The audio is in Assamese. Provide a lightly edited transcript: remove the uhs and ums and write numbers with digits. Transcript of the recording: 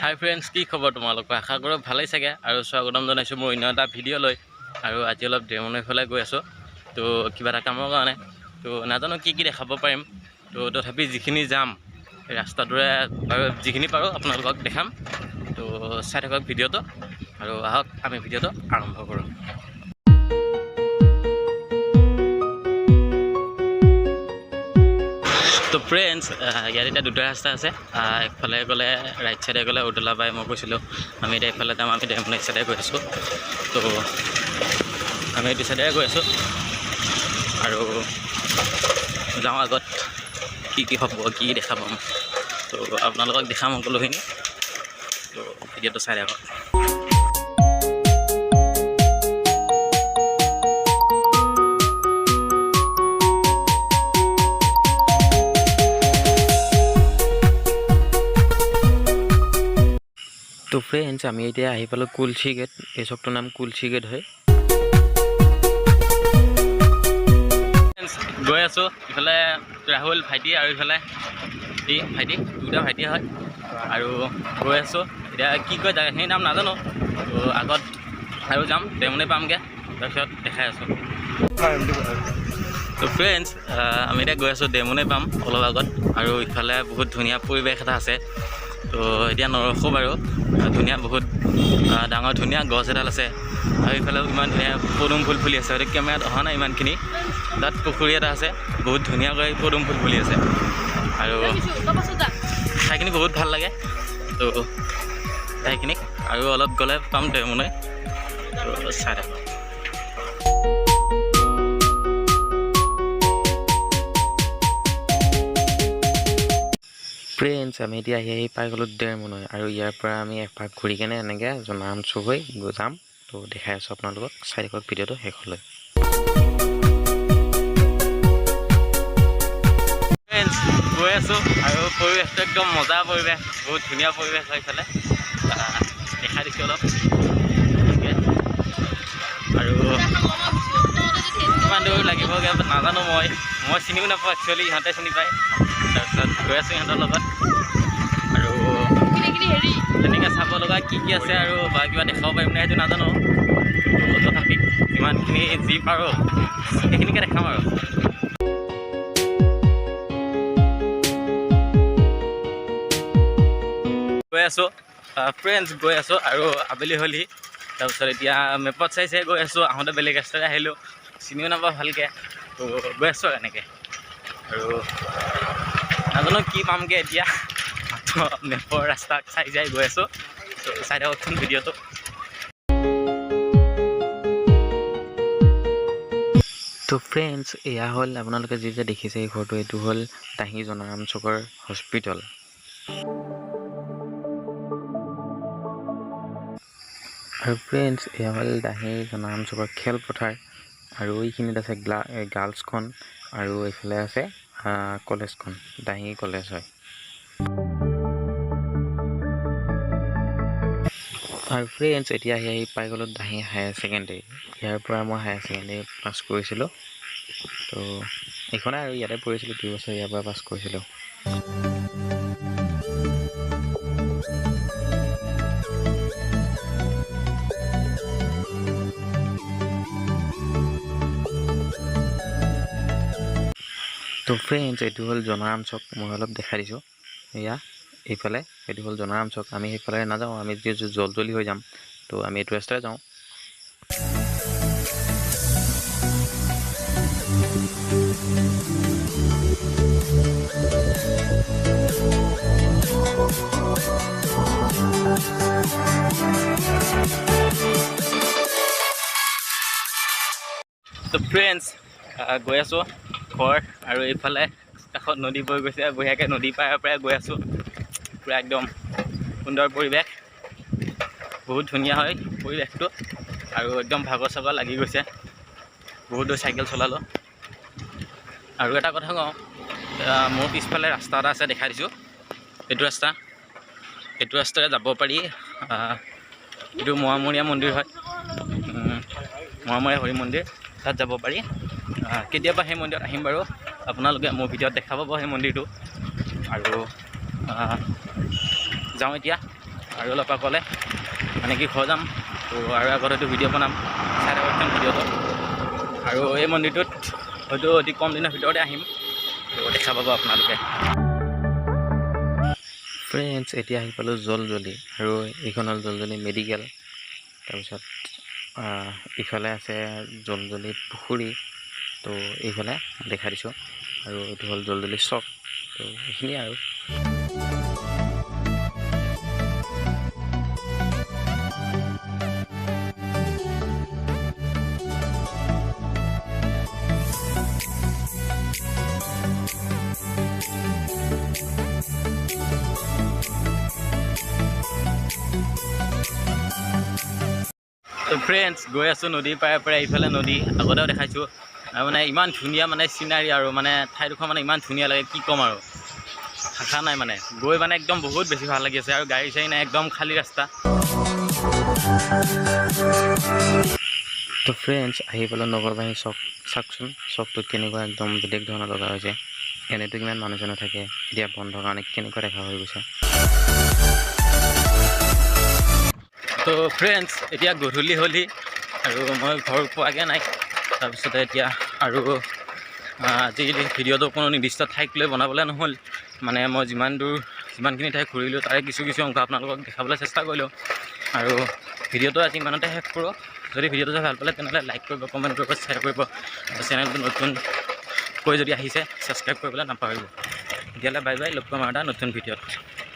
হাই ফ্ৰেণ্ডছ, কি খবৰ তোমালোকৰ? আশা কৰোঁ ভালেই চাগে। আৰু স্বাগতম জনাইছোঁ মোৰ অন্য এটা ভিডিঅ' লৈ। আৰু আজি অলপ দেওমণিৰ ফালে গৈ আছোঁ, তো কিবা এটা কামৰ কাৰণে। তো নাজানো কি কি দেখাব পাৰিম, তো তথাপি যিখিনি যাম এই ৰাস্তাটোৰে বাৰু যিখিনি পাৰোঁ আপোনালোকক দেখাম। তো চাই থাকক ভিডিঅ'টো আৰু আহক আমি ভিডিঅ'টো আৰম্ভ কৰোঁ। তো ফ্ৰেণ্ডছ, ইয়াত এতিয়া দুটা ৰাস্তা আছে। একফালে গ'লে ৰাইট চাইডে গ'লে উদলা পাই মই কৈছিলোঁ, আমি এতিয়া এইফালে যাম। আমি দেওমণি চাইডে গৈ আছোঁ, তো আমি এইটো চাইডে গৈ আছোঁ আৰু যাওঁ আগত কি কি হ'ব, কি কি দেখা পাম, তো আপোনালোকক দেখাম সকলোখিনি। তো ভিডিঅ'টো চাই থাকক। তো ফ্ৰেণ্ডছ, আমি এতিয়া আহি পালোঁ কুলচি গেট। এই চকটোৰ নাম কুলচি গেট হয়। গৈ আছোঁ, ইফালে ৰাহুল ভাইটি আৰু ইফালে ই ভাইটি, দুটা ভাইটি হয়। আৰু গৈ আছোঁ এতিয়া কি কয় জেগাখিনিৰ নাম নাজানো, তো আগত আৰু যাম, দেওমণি পামগৈ, তাৰপিছত দেখাই আছোঁ। তো ফ্ৰেণ্ডছ, আমি এতিয়া গৈ আছোঁ, দেওমণি পাম অলপ আগত। আৰু ইফালে বহুত ধুনীয়া পৰিৱেশ এটা আছে, তো এতিয়া নৰখোঁ বাৰু। ধুনীয়া বহুত ডাঙৰ ধুনীয়া গছ এডাল আছে আৰু ইফালেও ইমান ধুনীয়া পদুম ফুল ফুলি আছে। হয়তো কেমেৰাত অহা নাই ইমানখিনি। তাত পুখুৰী এটা আছে, বহুত ধুনীয়াকৈ পদুম ফুল ফুলি আছে আৰু ঠাইখিনি বহুত ভাল লাগে। তো ঠাইখিনিক আৰু অলপ গ'লে পাম দেওমণি, তো চাই থাকক। ফ্ৰেণ্ডছ, আমি এতিয়া আহি আহি পাই গ'লোঁ দেৰমনৈ আৰু ইয়াৰ পৰা আমি এপাক ঘূৰি কেনে এনেকৈ জনাৰাম চুক হৈ যাম। তো দেখাই আছোঁ আপোনালোকক, চাই থাকক ভিডিঅ'টো শেষলৈ। ফ্ৰেণ্ডছ, গৈ আছোঁ আৰু পৰিৱেশটো একদম মজা পৰিৱেশ, বহুত ধুনীয়া পৰিৱেশ হয়। ইফালে দেখাই দিছোঁ অলপ এনেকৈ। আৰু কিমান দূৰ লাগিবগৈ নাজানো, মই চিনিও নাপাওঁ একচুৱেলি, ইহঁতে চিনি পায়। তাৰপিছত গৈ আছোঁ ইহঁতৰ লগত। আৰু তেনেকৈ চাব লগা কি কি আছে আৰু বা কিবা দেখাব পাৰিম নে সেইটো নাজানো, তো তথাপি যিমানখিনি যি পাৰোঁ সেইখিনিকে দেখাম। আৰু গৈ আছোঁ ফ্ৰেণ্ডছ, গৈ আছোঁ আৰু আবেলি হ'লহি। তাৰপিছত এতিয়া মেপত চাই চাই গৈ আছোঁ, আহোঁতে বেলেগ ৰাস্তাৰে আহিলোঁ, চিনিও নাপাওঁ ভালকৈ। তো গৈ আছোঁ আৰু এনেকৈ, আৰু নাজানো কি পামগৈ এতিয়া, মাত্ৰ মেপৰ ৰাস্তাক চাই চাই গৈ আছোঁ। তো চাই থাককচোন ভিডিঅ'টো। তো ফ্ৰেণ্ডছ, এয়া হ'ল আপোনালোকে যি যে দেখিছে এই ঘৰটো, এইটো হ'ল দাহি জনাৰাম চকৰ হস্পিটেল। আৰু ফ্ৰেণ্ডছ, এয়া হ'ল দাহি জনাৰাম চকৰ খেলপথাৰ। আৰু এইখিনিত আছে গাৰ্লছখন আৰু এইফালে আছে কলেজখন, দাহি কলেজ হয়। আৰু ফ্ৰেণ্ডছ, এতিয়া আহি আহি পাই গ'লোঁ দাহি হায়াৰ ছেকেণ্ডেৰী। ইয়াৰ পৰা মই হায়াৰ ছেকেণ্ডেৰী পাছ কৰিছিলোঁ। তো এইখনে আৰু ইয়াতে পঢ়িছিলোঁ 2 বছৰ, ইয়াৰ পৰা পাছ কৰিছিলোঁ। তো ফ্ৰেণ্ডছ, এইটো হ'ল জনাৰাম চক, মই অলপ দেখাই দিছোঁ। এয়া এইফালে এইটো হ'ল জনাৰাম চক। আমি সেইফালে নাযাওঁ, আমি যিহেতু জলজলি হৈ যাম, তো আমি এইটো ৰাস্তাৰে যাওঁ। তো ফ্ৰেণ্ডছ, গৈ আছোঁ ঘৰ। আৰু এইফালে কাষত নদী বৈ গৈছে, বঢ়িয়াকৈ নদী পাৰৰ পৰাই গৈ আছোঁ। পূৰা একদম সুন্দৰ পৰিৱেশ, বহুত ধুনীয়া হয় পৰিৱেশটো। আৰু একদম ভাগৰ চাগৰ লাগি গৈছে, বহুত দূৰ চাইকেল চলালোঁ। আৰু এটা কথা কওঁ, মোৰ পিছফালে ৰাস্তা এটা আছে, দেখাই দিছোঁ। এইটো ৰাস্তা, এইটো ৰাস্তাৰে যাব পাৰি। এইটো মোৱামৰীয়া মন্দিৰ হয়, মোৱামৰীয়া হৰি মন্দিৰ, তাত যাব পাৰি। কেতিয়াবা সেই মন্দিৰত আহিম বাৰু, আপোনালোকে মোৰ ভিডিঅ'ত দেখা পাব সেই মন্দিৰটো। আৰু যাওঁ এতিয়া। আৰু অলপ আগলৈ মানে কি ঘৰ যাম। তো আৰু আগত হয়তো ভিডিঅ' বনাম, চাই থাককচোন ভিডিঅ'টো। আৰু এই মন্দিৰটোত হয়তো অতি কম দিনৰ ভিতৰতে আহিম, তো দেখা পাব আপোনালোকে। ফ্ৰেণ্ডছ, এতিয়া আহি পালোঁ জলজলি আৰু এইখন হ'ল জলজলি মেডিকেল। তাৰপিছত ইফালে আছে জলজলি পুখুৰী, তো এইফালে দেখাই দিছোঁ। আৰু এইটো হ'ল জলজলি চক। তো এইখিনিয়ে আৰু। তো ফ্ৰেণ্ডছ, গৈ আছোঁ নদীৰ পাৰে পাৰে। এইফালে নদী আগতেও দেখাইছোঁ, আৰু মানে ইমান ধুনীয়া মানে চিনাৰী আৰু মানে ঠাইডোখৰ মানে ইমান ধুনীয়া লাগে, কি ক'ম আৰু, ভাষা নাই। মানে গৈ মানে একদম বহুত বেছি ভাল লাগি আছে। আৰু গাড়ী চাড়ী নাই, একদম খালী ৰাস্তা। তো ফ্ৰেণ্ডছ, আহি পালোঁ নগৰবাহী চক। চাওকচোন চকটোত কেনেকুৱা একদম বেলেগ ধৰণৰ লগা হৈছে। এনেইতো কিমান মানুহ চানুহ থাকে, এতিয়া বন্ধ কাৰণে কেনেকুৱা দেখা হৈ গৈছে। তো ফ্ৰেণ্ডছ, এতিয়া গধূলি হ'লি আৰু মই ঘৰ পোৱাগৈ নাই। তাৰপিছতে এতিয়া আৰু আজি ভিডিঅ'টো কোনো নিৰ্দিষ্ট ঠাইক লৈ বনাবলৈ নহ'ল। মানে মই যিমান দূৰ যিমানখিনি ঠাই ঘূৰিলোঁ, তাৰে কিছু কিছু অংশ আপোনালোকক দেখাবলৈ চেষ্টা কৰিলোঁ। আৰু ভিডিঅ'টো আজি ইমানতে শেষ কৰোঁ। যদি ভিডিঅ'টো চাই ভাল পালে, তেনেহ'লে লাইক কৰিব, কমেণ্ট কৰিব, শ্বেয়াৰ কৰিব আৰু চেনেলটো নতুনকৈ যদি আহিছে, ছাবস্ক্ৰাইব কৰিবলৈ নাপাহৰিব। তেতিয়াহ'লে বাই বাই, লগ পাম আৰু এটা নতুন ভিডিঅ'ত।